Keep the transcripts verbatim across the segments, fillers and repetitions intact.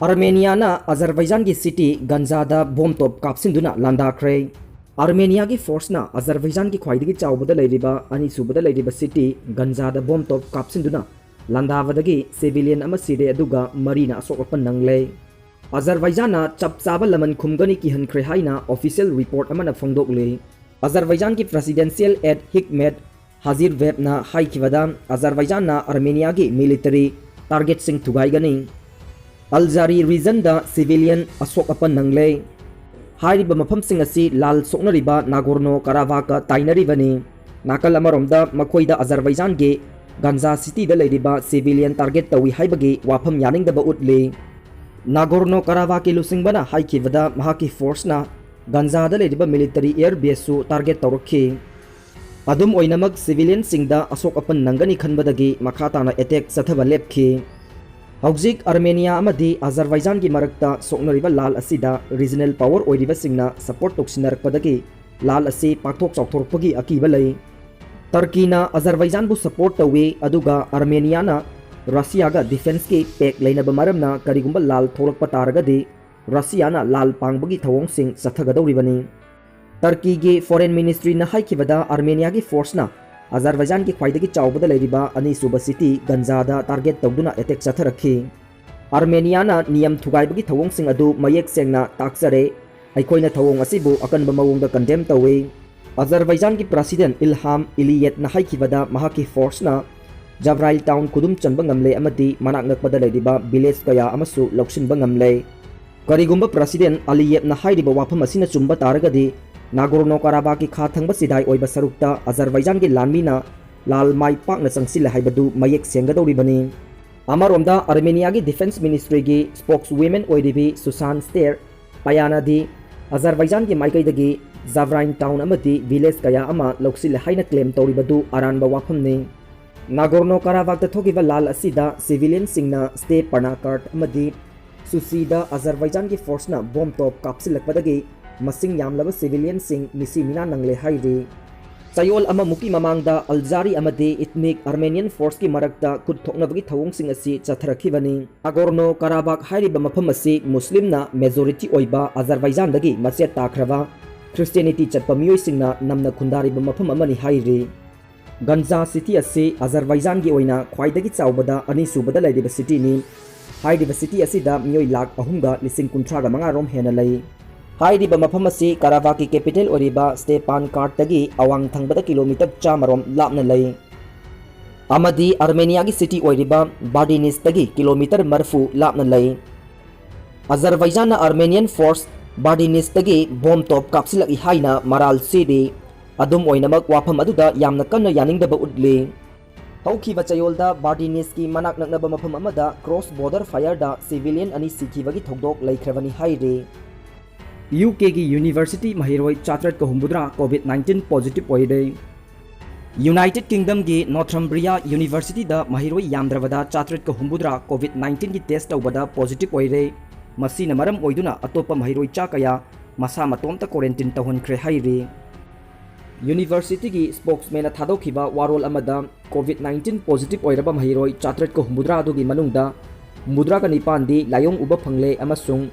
ꯑꯥꯔꯃꯦꯅꯤꯌꯥꯅ ꯑꯖꯔꯕꯩꯖꯥꯟꯒꯤ city ꯒꯟꯖꯥꯗ bomb ꯇꯣꯞ ꯀꯥꯞꯁꯤꯟꯗꯨꯅ ꯂꯥꯟꯗꯥꯈ꯭ꯔꯦ꯫ ꯑꯥꯔꯃꯦꯅꯤꯌꯥꯒꯤ ꯐꯣꯔꯁꯅ ꯑꯖꯔꯕꯩꯖꯥꯟꯒꯤ ꯈ꯭ꯋꯥꯏꯗꯒꯤ ꯆꯥꯎꯕꯗ ꯂꯩꯔꯤꯕ, ꯑꯅꯤꯁꯨꯕꯗ ꯂꯩꯔꯤꯕ ꯁꯤꯇꯤ ꯒꯟꯖꯥꯗ ꯕꯣꯝ ꯇꯣꯞ ꯀꯥꯞꯁꯤꯟꯗꯨꯅ ꯂꯥꯟꯗꯥꯕꯗꯒꯤ ꯁꯤꯚꯤꯂꯤꯌꯟ ꯑꯃ ꯁꯤꯔꯦ, ꯑꯗꯨꯒ ꯃꯔꯤꯅ ꯑꯁꯣꯛ ꯑꯄꯟ ꯅꯪꯂꯦ꯫ ꯑꯖꯔꯕꯩꯖꯥꯟꯅ ꯆꯞ ꯆꯥꯕ ꯂꯃꯟ ꯈꯨꯝꯒꯅꯤ ꯀꯤꯍꯟꯈ꯭ꯔꯦ ꯍꯥꯏꯅ ꯑꯣꯐꯤꯁꯤꯌꯦꯜ ꯔꯤꯄꯣꯔꯠ ꯑꯃꯅ ꯐꯣꯡꯗꯣꯛꯂꯤ꯫ ꯑꯖꯔꯕꯩꯖꯥꯟꯒꯤ ꯄ꯭ꯔꯦꯁꯤꯗꯦꯟꯁꯤꯌꯦꯜ ꯑꯦꯗ ꯍꯤꯛꯃꯦꯠ ꯍꯥꯖꯤꯔꯕꯦꯚꯅ ꯍꯥꯏꯈꯤꯕꯗ, ꯑꯖꯔꯕꯩꯖꯥꯟꯅ ꯑꯥꯔꯃꯦꯅꯤꯌꯥꯒꯤ ꯃꯤꯂꯤꯇꯔꯤ ꯇꯥꯔꯒꯦꯠꯁꯤꯡ ꯊꯨꯒꯥꯏꯒꯅꯤ꯫ ꯑꯜꯖꯥꯔꯤ ꯔꯤꯖꯟꯗ ꯁꯤꯚꯤꯂꯤꯌꯟ ꯑꯁꯣꯛ ꯑꯄꯟ ꯅꯪꯂꯦ꯫ ꯍꯥꯏꯔꯤꯕ ꯃꯐꯝꯁꯤꯡ ꯑꯁꯤ ꯂꯥꯜ ꯁꯣꯛꯅꯔꯤꯕ ꯅꯥꯒꯣꯔꯅꯣ ꯀꯥꯔꯥꯕꯥꯛꯀ ꯇꯥꯏꯅꯔꯤꯕꯅꯤ꯫ ꯅꯥꯀꯜ ꯑꯃꯔꯣꯝꯗ ꯃꯈꯣꯏꯗ ꯑꯖꯔꯕꯩꯖꯥꯟꯒꯤ ꯒꯟꯖꯥ ꯁꯤꯇꯤꯗ ꯂꯩꯔꯤꯕ ꯁꯤꯚꯤꯂꯤꯌꯟ ꯇꯥꯔꯒꯦꯠ ꯇꯧꯏ ꯍꯥꯏꯕꯒꯤ ꯋꯥꯐꯝ ꯌꯥꯅꯤꯡꯗꯕ ꯎꯠꯂꯤ꯫ ꯅꯥꯒꯣꯔꯅꯣ ꯀꯥꯔꯥꯕꯥꯛꯀꯤ ꯂꯨꯆꯤꯡꯕꯅ ꯍꯥꯏꯈꯤꯕꯗ, ꯃꯍꯥꯛꯀꯤ ꯐꯣꯔꯁꯅ ꯒꯟꯖꯥꯗ ꯂꯩꯔꯤꯕ ꯃꯤꯂꯤꯇꯔꯤ ꯑꯦꯌꯔ ꯕꯦꯁꯁꯨ ꯇꯥꯔꯒꯦꯠ ꯇꯧꯔꯛꯈꯤ꯫ ꯑꯗꯨꯝ ꯑꯣꯏꯅꯃꯛ, ꯁꯤꯚꯤꯂꯤꯌꯟꯁꯤꯡꯗ ꯑꯁꯣꯛ ꯑꯄꯟ ꯅꯪꯒꯅꯤ ꯈꯟꯕꯗꯒꯤ ꯃꯈꯥ ꯇꯥꯅ ꯑꯦꯇꯦꯛ ꯆꯠꯊꯕ ꯂꯦꯞꯈꯤ꯫ ꯍꯧꯖꯤꯛ ꯑꯥꯔꯃꯦꯅꯤꯌꯥ ꯑꯃꯗꯤ ꯑꯖꯔꯕꯩꯖꯥꯟꯒꯤ ꯃꯔꯛꯇ ꯁꯣꯛꯅꯔꯤꯕ ꯂꯥꯜ ꯑꯁꯤꯗ ꯔꯤꯖꯅꯦꯜ ꯄꯥꯋꯔ ꯑꯣꯏꯔꯤꯕꯁꯤꯡꯅ ꯁꯄꯣꯔꯠ ꯇꯧꯁꯤꯟꯅꯔꯛꯄꯗꯒꯤ ꯂꯥꯜ ꯑꯁꯤ ꯄꯥꯛꯊꯣꯛ ꯆꯥꯎꯊꯣꯔꯛꯄꯒꯤ ꯑꯀꯤꯕ ꯂꯩ꯫ ꯇꯔꯀꯤꯅ ꯑꯖꯔꯕꯩꯖꯥꯟꯕꯨ ꯁꯄꯣꯔꯠ ꯇꯧꯏ, ꯑꯗꯨꯒ ꯑꯥꯔꯃꯦꯅꯤꯌꯥꯅ ꯔꯁꯤꯌꯥꯒ ꯗꯤꯐꯦꯟꯁꯀꯤ ꯄꯦꯛ ꯂꯩꯅꯕ ꯃꯔꯝꯅ ꯀꯔꯤꯒꯨꯝꯕ ꯂꯥꯜ ꯊꯣꯛꯂꯛꯄ ꯇꯥꯔꯒꯗꯤ ꯔꯁꯤꯌꯥꯅ ꯂꯥꯜ ꯄꯥꯡꯕꯒꯤ ꯊꯧꯑꯣꯡꯁꯤꯡ ꯆꯠꯊꯒꯗꯧꯔꯤꯕꯅꯤ꯫ ꯇꯔꯀꯤꯒꯤ ꯐꯣꯔꯦꯟ ꯃꯤꯅꯤꯁꯇ꯭ꯔꯤꯅ ꯍꯥꯏꯈꯤꯕꯗ, ꯑꯥꯔꯃꯦꯅꯤꯌꯥꯒꯤ ꯐꯣꯔꯁꯅ ꯑꯖꯔꯕꯩꯖꯥꯟꯒꯤ ꯈ꯭ꯋꯥꯏꯗꯒꯤ ꯆꯥꯎꯕꯗ ꯂꯩꯔꯤꯕ ꯑꯅꯤꯁꯨꯕ ꯁꯤꯇꯤ ꯒꯟꯖꯥꯗ ꯇꯥꯔꯒꯦꯠ ꯇꯧꯗꯨꯅ ꯑꯦꯇꯦꯛ ꯆꯠꯊꯔꯛꯈꯤ꯫ ꯑꯥꯔꯃꯦꯅꯤꯌꯥꯅ ꯅꯤꯌꯝ ꯊꯨꯒꯥꯏꯕꯒꯤ ꯊꯧꯑꯣꯡꯁꯤꯡ ꯑꯗꯨ ꯃꯌꯦꯛ ꯁꯦꯡꯅ ꯇꯥꯛꯆꯔꯦ꯫ ꯑꯩꯈꯣꯏꯅ ꯊꯧꯑꯣꯡ ꯑꯁꯤꯕꯨ ꯑꯀꯟꯕ ꯃꯑꯣꯡꯗ ꯀꯟꯗꯦꯝ ꯇꯧꯏ꯫ ꯑꯖꯔꯕꯩꯖꯥꯟꯒꯤ ꯄ꯭ꯔꯦꯁꯤꯗꯦꯟꯠ ꯏꯜꯍꯥꯝ ꯑꯦꯂꯤꯌꯦꯠꯅ ꯍꯥꯏꯈꯤꯕꯗ, ꯃꯍꯥꯛꯀꯤ ꯐꯣꯔꯁꯅ ꯖꯕ꯭ꯔꯥꯏꯜ ꯇꯥꯎꯟ ꯈꯨꯗꯨꯝ ꯆꯟꯕ ꯉꯝꯂꯦ ꯑꯃꯗꯤ ꯃꯅꯥꯛ ꯅꯛꯄꯗ ꯂꯩꯔꯤꯕ ꯚꯤꯂꯦꯖ ꯀꯌꯥ ꯑꯃꯁꯨ ꯂꯧꯁꯤꯟꯕ ꯉꯝꯂꯦ꯫ ꯀꯔꯤꯒꯨꯝꯕ ꯄ꯭ꯔꯦꯁꯤꯗꯦꯟꯠ ꯑꯦꯂꯤꯌꯦꯠꯅ ꯍꯥꯏꯔꯤꯕ ꯋꯥꯐꯝ ꯑꯁꯤꯅ ꯆꯨꯝꯕ ꯇꯥꯔꯒꯗꯤ, ꯅꯥꯒꯣꯔꯅꯣ ꯀꯥꯔꯥꯕꯥꯛꯀꯤ ꯈꯥ ꯊꯪꯕ ꯆꯤꯗꯥꯏ ꯑꯣꯏꯕ ꯁꯔꯨꯛꯇ ꯑꯖꯔꯕꯩꯖꯥꯟꯒꯤ ꯂꯥꯟꯃꯤꯅ ꯂꯥꯜ ꯃꯥꯏ ꯄꯥꯛꯅ ꯆꯪꯁꯤꯜꯂꯦ ꯍꯥꯏꯕꯗꯨ ꯃꯌꯦꯛ ꯁꯦꯡꯒꯗꯧꯔꯤꯕꯅꯤ꯫ ꯑꯃꯔꯣꯝꯗ, ꯑꯥꯔꯃꯦꯅꯤꯌꯥꯒꯤ ꯗꯤꯐꯦꯟꯁ ꯃꯤꯅꯤꯁꯇ꯭ꯔꯤꯒꯤ ꯁ꯭ꯄꯣꯛꯁ ꯋꯤꯃꯦꯟ ꯑꯣꯏꯔꯤꯕꯤ ꯁꯨꯁꯥꯟ ꯁ꯭ꯇꯦꯔ ꯄꯌꯥꯅꯗꯤ ꯑꯖꯔꯕꯩꯖꯥꯟꯒꯤ ꯃꯥꯏꯀꯩꯗꯒꯤ ꯖꯥꯕ꯭ꯔꯥꯏꯟ ꯇꯥꯎꯟ ꯑꯃꯗꯤ ꯚꯤꯂꯦꯖ ꯀꯌꯥ ꯑꯃ ꯂꯧꯁꯤꯜꯂꯦ ꯍꯥꯏꯅ ꯀ꯭ꯂꯦꯝ ꯇꯧꯔꯤꯕꯗꯨ ꯑꯔꯥꯟꯕ ꯋꯥꯐꯝꯅꯤ꯫ ꯅꯥꯒꯣꯔꯅꯣ ꯀꯥꯔꯥꯕꯥꯛꯇ ꯊꯣꯛꯈꯤꯕ ꯂꯥꯜ ꯑꯁꯤꯗ ꯁꯤꯚꯤꯂꯤꯌꯟꯁꯤꯡꯅ ꯁ꯭ꯇꯦ ꯄꯔꯅꯥꯀꯥꯔꯠ ꯑꯃꯗꯤ ꯁꯨꯁꯤꯗ ꯑꯖꯔꯕꯩꯖꯥꯟꯒꯤ ꯐꯣꯔꯁꯅ ꯕꯣꯝ ꯇꯣꯞ ꯀꯥꯞꯁꯤꯜꯂꯛꯄꯗꯒꯤ ꯃꯁꯤꯡ ꯌꯥꯝꯂꯕ ꯁꯤꯚꯤꯂꯤꯌꯟꯁꯤꯡ ꯃꯤꯁꯤ ꯃꯤꯅꯥ ꯅꯪꯂꯦ ꯍꯥꯏꯔꯤ꯫ ꯆꯌꯣꯜ ꯑꯃꯃꯨꯛꯀꯤ ꯃꯃꯥꯡꯗ ꯑꯜꯖꯥꯔꯤ ꯑꯃꯗꯤ ethnic Armenian forceꯀꯤ ꯃꯔꯛꯇ ꯈꯨꯠ ꯊꯣꯛꯅꯕꯒꯤ ꯊꯧꯑꯣꯡꯁꯤꯡ ꯑꯁꯤ ꯆꯠꯊꯔꯛꯈꯤꯕꯅꯤ꯫ ꯑꯒꯣꯔꯅꯣ ꯀꯥꯔꯥꯕꯥꯛ ꯍꯥꯏꯔꯤꯕ ꯃꯐꯝ ꯑꯁꯤ ꯃꯨꯁꯂꯤꯝꯅ majority ꯑꯣꯏꯕ ꯑꯖꯔꯕꯥꯏꯖꯥꯟꯗꯒꯤ ꯃꯆꯦꯠ ꯇꯥꯈ꯭ꯔꯕ ꯈ꯭ꯔꯤꯁꯇꯤꯌꯥꯅꯤꯇꯤ ꯆꯠꯄ ꯃꯤꯑꯣꯏꯁꯤꯡꯅ ꯅꯝꯅ ꯈꯨꯟꯗꯥꯔꯤꯕ ꯃꯐꯝ ꯑꯃꯅꯤ ꯍꯥꯏꯔꯤ꯫ ꯒꯟꯖꯥ city ꯑꯁꯤ ꯑꯖꯔꯕꯥꯏꯖꯥꯟꯒꯤ ꯑꯣꯏꯅ ꯈ꯭ꯋꯥꯏꯗꯒꯤ ꯆꯥꯎꯕꯗ ꯑꯅꯤꯁꯨꯕꯗ ꯂꯩꯔꯤꯕ cityꯅꯤ꯫ ꯍꯥꯏꯔꯤꯕ city ꯑꯁꯤꯗ ꯃꯤꯑꯣꯏ ꯂꯥꯈ ꯑꯍꯨꯝꯒ ꯂꯤꯁꯤꯡ ꯀꯨꯟꯊ꯭ꯔꯥꯒ ꯃꯉꯥ ꯔꯣꯝ ꯍꯦꯟꯅ ꯂꯩ꯫ ꯍꯥꯏꯔꯤꯕ ꯃꯐꯝ ꯑꯁꯤ ꯀꯥꯔꯥꯕꯥꯛꯀꯤ capital ꯑꯣꯏꯔꯤꯕ ꯁ꯭ꯇꯦꯄꯥꯟ ꯀꯥꯔꯠꯇꯒꯤ ꯑꯋꯥꯡ ꯊꯪꯕꯗ ꯀꯤꯂꯣꯃꯤꯇꯔ ꯆꯥꯝꯃ ꯔꯣꯝ ꯂꯥꯞꯅ ꯂꯩ ꯑꯃꯗꯤ ꯑꯥꯔꯃꯦꯅꯤꯌꯥꯒꯤ city ꯑꯣꯏꯔꯤꯕ ꯕꯥꯔꯗꯤꯅꯤꯁꯇꯒꯤ ꯀꯤꯂꯣꯃꯤꯇꯔ ꯃꯔꯤꯐꯨ ꯂꯥꯞꯅ ꯂꯩ꯫ ꯑꯖꯔꯕꯥꯏꯖꯥꯟꯅ Armenian force ꯕꯥꯔꯗꯤꯅꯤꯁꯇꯒꯤ ꯕꯣꯝ ꯇꯣꯞ ꯀꯥꯞꯁꯤꯜꯂꯛꯏ ꯍꯥꯏꯅ ꯃꯔꯥꯜ ꯁꯤꯔꯤ꯫ ꯑꯗꯨꯝ ꯑꯣꯏꯅꯃꯛ, ꯋꯥꯐꯝ ꯑꯗꯨꯗ ꯌꯥꯝꯅ ꯀꯟꯅ ꯌꯥꯅꯤꯡꯗꯕ ꯎꯠꯂꯤ꯫ ꯍꯧꯈꯤꯕ ꯆꯌꯣꯜꯗ ꯕꯥꯔꯗꯤꯅꯤꯁꯀꯤ ꯃꯅꯥꯛ ꯅꯛꯅꯕ ꯃꯐꯝ ꯑꯃꯗ cross border fireꯗ civilian ꯑꯅꯤ ꯁꯤꯈꯤꯕꯒꯤ ꯊꯧꯗꯣꯛ ꯂꯩꯈ꯭ꯔꯕꯅꯤ ꯍꯥꯏꯔꯤ꯫ UKꯒꯤ university ꯃꯍꯩꯔꯣꯏ ꯆꯥꯇ꯭ꯔꯦꯠꯀ ꯍꯨꯝꯐꯨꯇꯔꯥ COVID nineteen positive ꯑꯣꯏꯔꯦ꯫ United Kingdomꯒꯤ Northumbria Universityꯗ ꯃꯍꯩꯔꯣꯏ ꯌꯥꯝꯗ꯭ꯔꯕꯗ ꯆꯥꯇ꯭ꯔꯦꯠꯀ ꯍꯨꯝꯐꯨꯇꯔꯥ COVID nineteenꯒꯤ test ꯇꯧꯕꯗ positive ꯑꯣꯏꯔꯦ꯫ ꯃꯁꯤꯅ ꯃꯔꯝ ꯑꯣꯏꯗꯨꯅ ꯑꯇꯣꯞꯄ ꯃꯍꯩꯔꯣꯏ ꯆꯥ ꯀꯌꯥ ꯃꯁꯥ ꯃꯇꯣꯝꯇ quarantine ꯇꯧꯍꯟꯈ꯭ꯔꯦ ꯍꯥꯏꯔꯤ꯫ Universityꯒꯤ spokesmanꯅ ꯊꯥꯗꯣꯛꯈꯤꯕ ꯋꯥꯔꯣꯜ ꯑꯃꯗ, COVID nineteen positive ꯑꯣꯏꯔꯕ ꯃꯍꯩꯔꯣꯏ ꯆꯥꯇ꯭ꯔꯦꯠꯀ ꯍꯨꯝꯐꯨꯇꯔꯥ ꯑꯗꯨꯒꯤ ꯃꯅꯨꯡꯗ ꯍꯨꯝꯐꯨꯇꯔꯥꯒ ꯅꯤꯄꯥꯟꯗꯤ ꯂꯥꯏꯑꯣꯡ ꯎꯕ ꯐꯪꯂꯦ ꯑꯃꯁꯨꯡ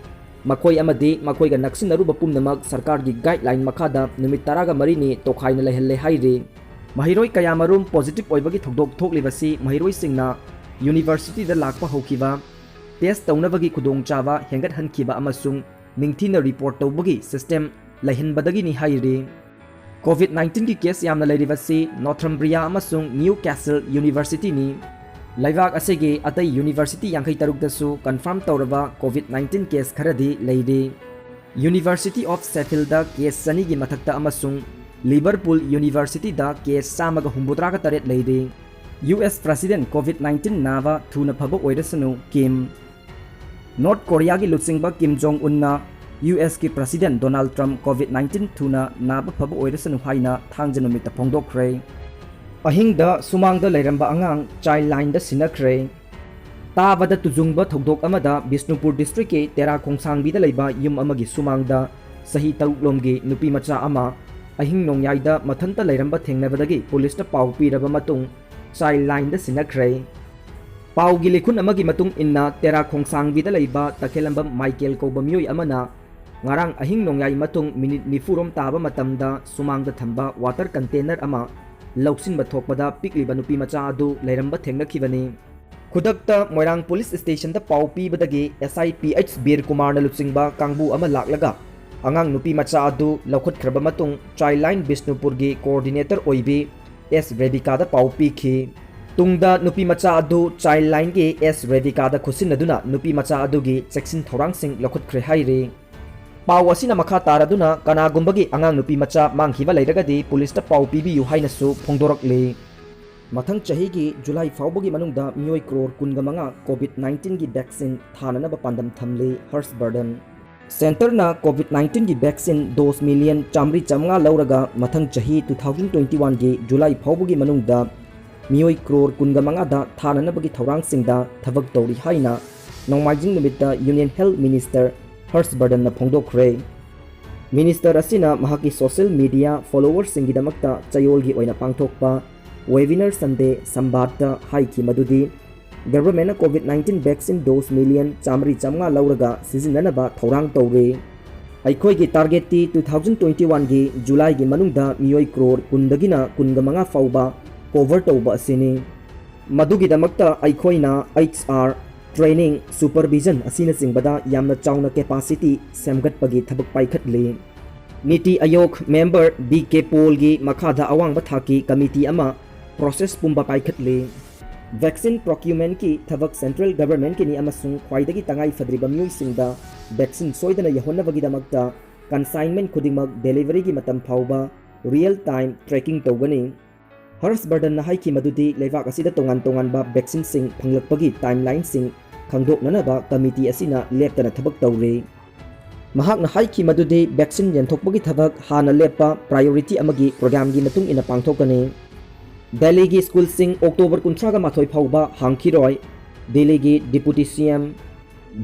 ꯃꯈꯣꯏ ꯑꯃꯗꯤ ꯃꯈꯣꯏꯒ ꯅꯛꯁꯤꯟꯅꯔꯨꯕ ꯄꯨꯝꯅꯃꯛ ꯁꯔꯀꯥꯔꯒꯤ guideline ꯃꯈꯥꯗ ꯅꯨꯃꯤꯠ ꯇꯔꯥꯒ ꯃꯔꯤꯅꯤ ꯇꯣꯈꯥꯏꯅ ꯂꯩꯍꯜꯂꯦ ꯍꯥꯏꯔꯤ꯫ ꯃꯍꯩꯔꯣꯏ ꯀꯌꯥꯃꯔꯨꯝ positive ꯑꯣꯏꯕꯒꯤ ꯊꯧꯗꯣꯛ ꯊꯣꯛꯂꯤꯕꯁꯤ ꯃꯍꯩꯔꯣꯏꯁꯤꯡꯅ universityꯗ ꯂꯥꯛꯄ ꯍꯧꯈꯤꯕ, test ꯇꯧꯅꯕꯒꯤ ꯈꯨꯗꯣꯡꯆꯥꯕ ꯍꯦꯟꯒꯠꯍꯟꯈꯤꯕ ꯑꯃꯁꯨꯡ ꯅꯤꯡꯊꯤꯅ report ꯇꯧꯕꯒꯤ system ꯂꯩꯍꯟꯕꯗꯒꯤꯅꯤ ꯍꯥꯏꯔꯤ꯫ COVID nineteenꯒꯤ case ꯌꯥꯝꯅ ꯂꯩꯔꯤꯕꯁꯤ Northumbria ꯑꯃꯁꯨꯡ Newcastle Universityꯅꯤ꯫ ꯂꯩꯕꯥꯛ ꯑꯁꯤꯒꯤ ꯑꯇꯩ university ꯌꯥꯡꯈꯩ ꯇꯔꯨꯛꯇꯁꯨ confirm ꯇꯧꯔꯕ COVID nineteen case ꯈꯔꯗꯤ ꯂꯩꯔꯤ꯫ University of Sheffieldꯗ case ꯆꯅꯤꯒꯤ ꯃꯊꯛꯇ ꯑꯃꯁꯨꯡ Liverpool Universityꯗ case ꯆꯥꯝꯃꯒ ꯍꯨꯝꯐꯨꯇꯔꯥꯒ ꯇꯔꯦꯠ ꯂꯩꯔꯤ꯫ US President COVID nineteen ꯅꯥꯕ ꯊꯨꯅ ꯐꯕ ꯑꯣꯏꯔꯁꯅꯨ, Kim꯫ North Koreaꯒꯤ ꯂꯨꯆꯤꯡꯕ Kim Jong Unꯅ USꯀꯤ President Donald Trump COVID nineteen ꯊꯨꯅ ꯅꯥꯕ ꯐꯕ ꯑꯣꯏꯔꯁꯅꯨ ꯍꯥꯏꯅ ꯊꯥꯡꯖ ꯅꯨꯃꯤꯠꯇ ꯐꯣꯡꯗꯣꯛꯈ꯭ꯔꯦ꯫ ꯑꯍꯤꯡꯗ ꯁꯨꯃꯥꯡꯗ ꯂꯩꯔꯝꯕ ꯑꯉꯥꯡ child lineꯗ ꯁꯤꯟꯅꯈ꯭ꯔꯦ꯫ ꯇꯥꯕꯗ ꯇꯨꯖꯨꯡꯕ ꯊꯧꯗꯣꯛ ꯑꯃꯗ ꯕꯤꯁꯅꯨꯄꯨꯔ districtꯀꯤ ꯇꯦꯔꯥ ꯈꯣꯡꯁꯥꯡꯕꯤꯗ ꯂꯩꯕ ꯌꯨꯝ ꯑꯃꯒꯤ ꯁꯨꯃꯥꯡꯗ ꯆꯍꯤ ꯇꯔꯨꯛ ꯂꯣꯝꯒꯤ ꯅꯨꯄꯤ ꯃꯆꯥ ꯑꯃ ꯑꯍꯤꯡ ꯅꯣꯡꯌꯥꯏꯗ ꯃꯊꯟꯇ ꯂꯩꯔꯝꯕ ꯊꯦꯡꯅꯕꯗꯒꯤ ꯄꯨꯂꯤꯁꯇ ꯄꯥꯎ ꯄꯤꯔꯕ ꯃꯇꯨꯡ ꯆꯥꯏꯜ ꯂꯥꯏꯟꯗ ꯁꯤꯟꯅꯈ꯭ꯔꯦ꯫ ꯄꯥꯎꯒꯤ ꯂꯤꯈꯨꯟ ꯑꯃꯒꯤ ꯃꯇꯨꯡ ꯏꯟꯅ, ꯇꯦꯔꯥ ꯈꯣꯡꯁꯥꯡꯕꯤꯗ ꯂꯩꯕ ꯇꯈꯦꯂꯝꯕꯝ ꯃꯥꯏꯀꯦꯜ ꯀꯧꯕ ꯃꯤꯑꯣꯏ ꯑꯃꯅ ꯉꯔꯥꯡ ꯑꯍꯤꯡ ꯅꯣꯡꯌꯥꯏ ꯃꯇꯨꯡ ꯃꯤꯅꯤꯠ ꯅꯤꯐꯨ ꯔꯣꯝ ꯇꯥꯕ ꯃꯇꯝꯗ ꯁꯨꯃꯥꯡꯗ ꯊꯝꯕ ꯋꯥꯇꯔ ꯀꯟꯇꯦꯅꯔ ꯑꯃ ꯂꯧꯁꯤꯟꯕ ꯊꯣꯛꯄꯗ ꯄꯤꯛꯂꯤꯕ ꯅꯨꯄꯤ ꯃꯆꯥ ꯑꯗꯨ ꯂꯩꯔꯝꯕ ꯊꯦꯡꯅꯈꯤꯕꯅꯤ꯫ ꯈꯨꯗꯛꯇ ꯃꯣꯏꯔꯥꯡ ꯄꯨꯂꯤꯁ ꯁ꯭ꯇꯦꯁꯟꯗ ꯄꯥꯎ ꯄꯤꯕꯗꯒꯤ SI PH ꯕꯤꯔ ꯀꯨꯃꯥꯔꯅ ꯂꯨꯆꯤꯡꯕ ꯀꯥꯡꯕꯨ ꯑꯃ ꯂꯥꯛꯂꯒ ꯑꯉꯥꯡ ꯅꯨꯄꯤ ꯃꯆꯥ ꯑꯗꯨ ꯂꯧꯈꯠꯈ꯭ꯔꯕ ꯃꯇꯨꯡ ꯆꯥꯏꯜ ꯂꯥꯏꯟ ꯕꯤꯁꯅꯨꯄꯨꯔꯒꯤ ꯀꯣꯑꯣꯔꯗꯤꯅꯦꯇꯔ ꯑꯣꯏꯕꯤ ꯑꯦꯁ ꯔꯦꯕꯤꯀꯥꯗ ꯄꯥꯎ ꯄꯤꯈꯤ꯫ ꯇꯨꯡꯗ ꯅꯨꯄꯤ ꯃꯆꯥ ꯑꯗꯨ ꯆꯥꯏꯜ ꯂꯥꯏꯟꯒꯤ ꯑꯦꯁ ꯔꯦꯕꯤꯀꯥꯗ ꯈꯨꯠꯁꯤꯟꯅꯗꯨꯅ ꯅꯨꯄꯤ ꯃꯆꯥ ꯑꯗꯨꯒꯤ ꯆꯦꯛꯁꯤꯟ ꯊꯧꯔꯥꯡꯁꯤꯡ ꯂꯧꯈꯠꯈ꯭ꯔꯦ ꯍꯥꯏꯔꯤ꯫ ꯄꯥꯎ ꯑꯁꯤꯅ ꯃꯈꯥ ꯇꯥꯔꯗꯨꯅ ꯀꯅꯥꯒꯨꯝꯕꯒꯤ ꯑꯉꯥꯡ ꯅꯨꯄꯤ ꯃꯆꯥ ꯃꯥꯡꯈꯤꯕ ꯂꯩꯔꯒꯗꯤ ꯄꯨꯂꯤꯁꯇ ꯄꯥꯎ ꯄꯤꯕꯤꯌꯨ ꯍꯥꯏꯅꯁꯨ ꯐꯣꯡꯗꯣꯔꯛꯂꯤ꯫ ꯃꯊꯪ ꯆꯍꯤꯒꯤ ꯖꯨꯂꯥꯏ ꯐꯥꯎꯕꯒꯤ ꯃꯅꯨꯡꯗ ꯃꯤꯑꯣꯏ ꯀ꯭ꯔꯣꯔ ꯀꯨꯟꯒ ꯃꯉꯥ ꯀꯣꯚꯤꯗ ꯅꯥꯏꯟꯇꯤꯟꯒꯤ ꯚꯦꯛꯁꯤꯟ ꯊꯥꯅꯅꯕ ꯄꯥꯟꯗꯝ ꯊꯝꯂꯤ ꯍꯔꯁ ꯕꯔꯗꯟ꯫ ꯁꯦꯟꯇꯔꯅ ꯀꯣꯚꯤꯗ ꯅꯥꯏꯟꯇꯤꯟꯒꯤ ꯚꯦꯛꯁꯤꯟ ꯗꯣꯁ ꯃꯤꯂꯤꯌꯟ ꯆꯥꯃꯔꯤ ꯆꯥꯃꯉꯥ ꯂꯧꯔꯒ ꯃꯊꯪ ꯆꯍꯤ two thousand twenty one ꯒꯤ ꯖꯨꯂꯥꯏ ꯐꯥꯎꯕꯒꯤ ꯃꯅꯨꯡꯗ ꯃꯤꯑꯣꯏ ꯀ꯭ꯔꯣꯔ ꯀꯨꯟꯒ ꯃꯉꯥꯗ ꯊꯥꯅꯅꯕꯒꯤ ꯊꯧꯔꯥꯡꯁꯤꯡꯗ ꯊꯕꯛ ꯇꯧꯔꯤ ꯍꯥꯏꯅ ꯅꯣꯡꯃꯥꯏꯖꯤꯡ ꯅꯨꯃꯤꯠꯇ ꯌꯨꯅꯤꯌꯟ ꯍꯦꯜꯊ ꯃꯤꯅꯤꯁꯇꯔ ꯍꯔꯁ ꯕꯔꯗꯟꯅ ꯐꯣꯡꯗꯣꯛꯈ꯭ꯔꯦ꯫ ꯃꯤꯅꯤꯁꯇꯔ ꯑꯁꯤꯅ ꯃꯍꯥꯛꯀꯤ ꯁꯣꯁꯤꯌꯦꯜ ꯃꯤꯗꯤꯌꯥ ꯐꯣꯂꯣꯋꯔꯁꯤꯡꯒꯤꯗꯃꯛꯇ ꯆꯌꯣꯜꯒꯤ ꯑꯣꯏꯅ ꯄꯥꯡꯊꯣꯛꯄ ꯋꯦꯕꯤꯅꯔ ꯁꯟꯗꯦ ꯁꯝꯕꯥꯗꯇ ꯍꯥꯏꯈꯤ ꯃꯗꯨꯗꯤ ꯒꯚꯔꯟꯃꯦꯟꯠꯅ COVID nineteen vaccine dose million ꯆꯥꯃꯔꯤ ꯆꯥꯃꯉꯥ ꯂꯧꯔꯒ ꯁꯤꯖꯤꯟꯅꯅꯕ ꯊꯧꯔꯥꯡ ꯇꯧꯔꯦ꯫ ꯑꯩꯈꯣꯏꯒꯤ ꯇꯥꯔꯒꯦꯠꯇꯤ two thousand twenty one ꯒꯤ ꯖꯨꯂꯥꯏꯒꯤ ꯃꯅꯨꯡꯗ ꯃꯤꯑꯣꯏ ꯀ꯭ꯔꯣꯔ ꯀꯨꯟꯗꯒꯤꯅ ꯀꯨꯟꯒ ꯃꯉꯥ ꯐꯥꯎꯕ ꯀꯣꯚꯔ ꯇꯧꯕ ꯑꯁꯤꯅꯤ꯫ ꯃꯗꯨꯒꯤꯗꯃꯛꯇ ꯑꯩꯈꯣꯏꯅ ꯑꯩꯆ ꯑꯥꯔ, ꯇ꯭ꯔꯦꯅꯤꯡ, ꯁꯨꯄꯔꯚꯤꯖꯟ ꯑꯁꯤꯅꯆꯤꯡꯕꯗ ꯌꯥꯝꯅ ꯆꯥꯎꯅ ꯀꯦꯄꯥꯁꯤꯇꯤ ꯁꯦꯝꯒꯠꯄꯒꯤ ꯊꯕꯛ ꯄꯥꯏꯈꯠꯂꯤ꯫ ꯅꯤꯇꯤ ꯑꯌꯣꯒ ꯃꯦꯝꯕꯔ ꯕꯤ ꯀꯦ ꯄꯣꯜꯒꯤ ꯃꯈꯥꯗ ꯑꯋꯥꯡꯕ ꯊꯥꯛꯀꯤ ꯀꯃꯤꯇꯤ ꯑꯃ ꯄ꯭ꯔꯣꯁꯦꯁ ꯄꯨꯝꯕ ꯄꯥꯏꯈꯠꯂꯤ꯫ ꯚꯦꯛꯁꯤꯟ ꯄ꯭ꯔꯣꯀ꯭ꯌꯨꯔꯃꯦꯟꯠꯀꯤ ꯊꯕꯛ ꯁꯦꯟꯇ꯭ꯔꯦꯜ ꯒꯚꯔꯟꯃꯦꯟꯠꯀꯤꯅꯤ ꯑꯃꯁꯨꯡ ꯈ꯭ꯋꯥꯏꯗꯒꯤ ꯇꯉꯥꯏ ꯐꯗ꯭ꯔꯤꯕ ꯃꯤꯑꯣꯏꯁꯤꯡꯗ ꯚꯦꯛꯁꯤꯟ ꯁꯣꯏꯗꯅ ꯌꯧꯍꯟꯅꯕꯒꯤꯗꯃꯛꯇ ꯀꯟꯁꯥꯏꯟꯃꯦꯟꯠ ꯈꯨꯗꯤꯡꯃꯛ ꯗꯦꯂꯤꯚꯔꯤꯒꯤ ꯃꯇꯝ ꯐꯥꯎꯕ ꯔꯤꯌꯦꯜ ꯇꯥꯏꯝ ꯇ꯭ꯔꯦꯀꯤꯡ ꯇꯧꯒꯅꯤ꯫ ꯍꯔꯁ ꯕꯔꯗꯟꯅ ꯍꯥꯏꯈꯤ ꯃꯗꯨꯗꯤ ꯂꯩꯕꯥꯛ ꯑꯁꯤꯗ ꯇꯣꯉꯥꯟ ꯇꯣꯉꯥꯟꯕ ꯚꯦꯛꯁꯤꯟꯁꯤꯡ ꯐꯪꯂꯛꯄꯒꯤ ꯇꯥꯏꯝꯂꯥꯏꯟꯁꯤꯡ ꯈꯪꯗꯣꯛꯅꯅꯕ ꯀꯃꯤꯇꯤ ꯑꯁꯤꯅ ꯂꯦꯞꯇꯅ ꯊꯕꯛ ꯇꯧꯔꯤ꯫ ꯃꯍꯥꯛꯅ ꯍꯥꯏꯈꯤ ꯃꯗꯨꯗꯤ ꯚꯦꯛꯁꯤꯟ ꯌꯦꯟꯊꯣꯛꯄꯒꯤ ꯊꯕꯛ ꯍꯥꯟꯅ ꯂꯦꯞꯄ ꯄ꯭ꯔꯥꯏꯑꯣꯔꯤꯇꯤ ꯑꯃꯒꯤ ꯄ꯭ꯔꯣꯒ꯭ꯔꯥꯝꯒꯤ ꯃꯇꯨꯡ ꯏꯟꯅ ꯄꯥꯡꯊꯣꯛꯀꯅꯤ꯫ ꯗꯦꯜꯂꯤꯒꯤ ꯁ꯭ꯀꯨꯜꯁꯤꯡ ꯑꯣꯛꯇꯣꯕꯔ ꯀꯨꯟꯊ꯭ꯔꯥꯒ ꯃꯥꯊꯣꯏ ꯐꯥꯎꯕ ꯍꯥꯡꯈꯤꯔꯣꯏ꯫ ꯗꯦꯜꯂꯤꯒꯤ ꯗꯤꯄꯨꯇꯤ ꯁꯤ ꯑꯦꯝ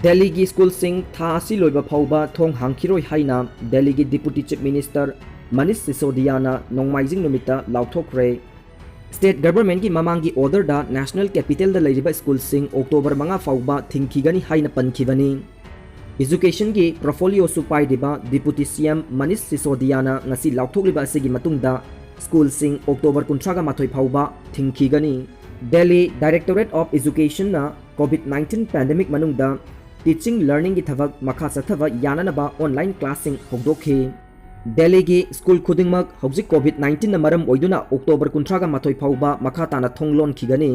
ꯗꯦꯜꯂꯤꯒꯤ ꯁ꯭ꯀꯨꯜꯁꯤꯡ ꯊꯥ ꯑꯁꯤ ꯂꯣꯏꯕ ꯐꯥꯎꯕ ꯊꯣꯡ ꯍꯥꯡꯈꯤꯔꯣꯏ ꯍꯥꯏꯅ ꯗꯦꯜꯂꯤꯒꯤ ꯗꯤꯄꯨꯇꯤ ꯆꯤꯐ ꯃꯤꯅꯤꯁꯇꯔ ꯃꯅꯤꯁ ꯁꯤꯁꯣꯗꯤꯌꯥꯅ ꯅꯣꯡꯃꯥꯏꯖꯤꯡ ꯅꯨꯃꯤꯠꯇ ꯂꯥꯎꯊꯣꯛꯈ꯭ꯔꯦ꯫ State governmentꯀꯤ ꯃꯃꯥꯡꯒꯤ orderꯗ national capitalꯗ ꯂꯩꯔꯤꯕ schoolꯁꯤꯡ October ꯃꯉꯥ ꯐꯥꯎꯕ ꯊꯤꯡꯈꯤꯒꯅꯤ ꯍꯥꯏꯅ ꯄꯟꯈꯤꯕꯅꯤ꯫ Educationꯒꯤ portfolioꯁꯨ ꯄꯥꯏꯔꯤꯕ Deputy C M ꯃꯅꯤꯁ ꯁꯤꯁꯣꯗꯤꯌꯥꯅ ꯉꯁꯤ ꯂꯥꯎꯊꯣꯛꯂꯤꯕ ꯑꯁꯤꯒꯤ ꯃꯇꯨꯡꯗ schoolꯁꯤꯡ October ꯀꯨꯟꯊ꯭ꯔꯥꯒ ꯃꯥꯊꯣꯏ ꯐꯥꯎꯕ ꯊꯤꯡꯈꯤꯒꯅꯤ꯫ Delhi Directorate of Educationꯅ COVID nineteen pandemic ꯃꯅꯨꯡꯗ teaching learningꯒꯤ ꯊꯕꯛ ꯃꯈꯥ ꯆꯠꯊꯕ ꯌꯥꯅꯅꯕ online classꯁꯤꯡ ꯍꯧꯗꯣꯛꯈꯤ꯫ ꯗꯦꯜꯂꯤꯒꯤ school ꯈꯨꯗꯤꯡꯃꯛ ꯍꯧꯖꯤꯛ COVID nineteenꯅ ꯃꯔꯝ ꯑꯣꯏꯗꯨꯅ October ꯀꯨꯟꯊ꯭ꯔꯥꯒ ꯃꯥꯊꯣꯏ ꯐꯥꯎꯕ ꯃꯈꯥ ꯇꯥꯅ ꯊꯣꯡ ꯂꯣꯟꯈꯤꯒꯅꯤ꯫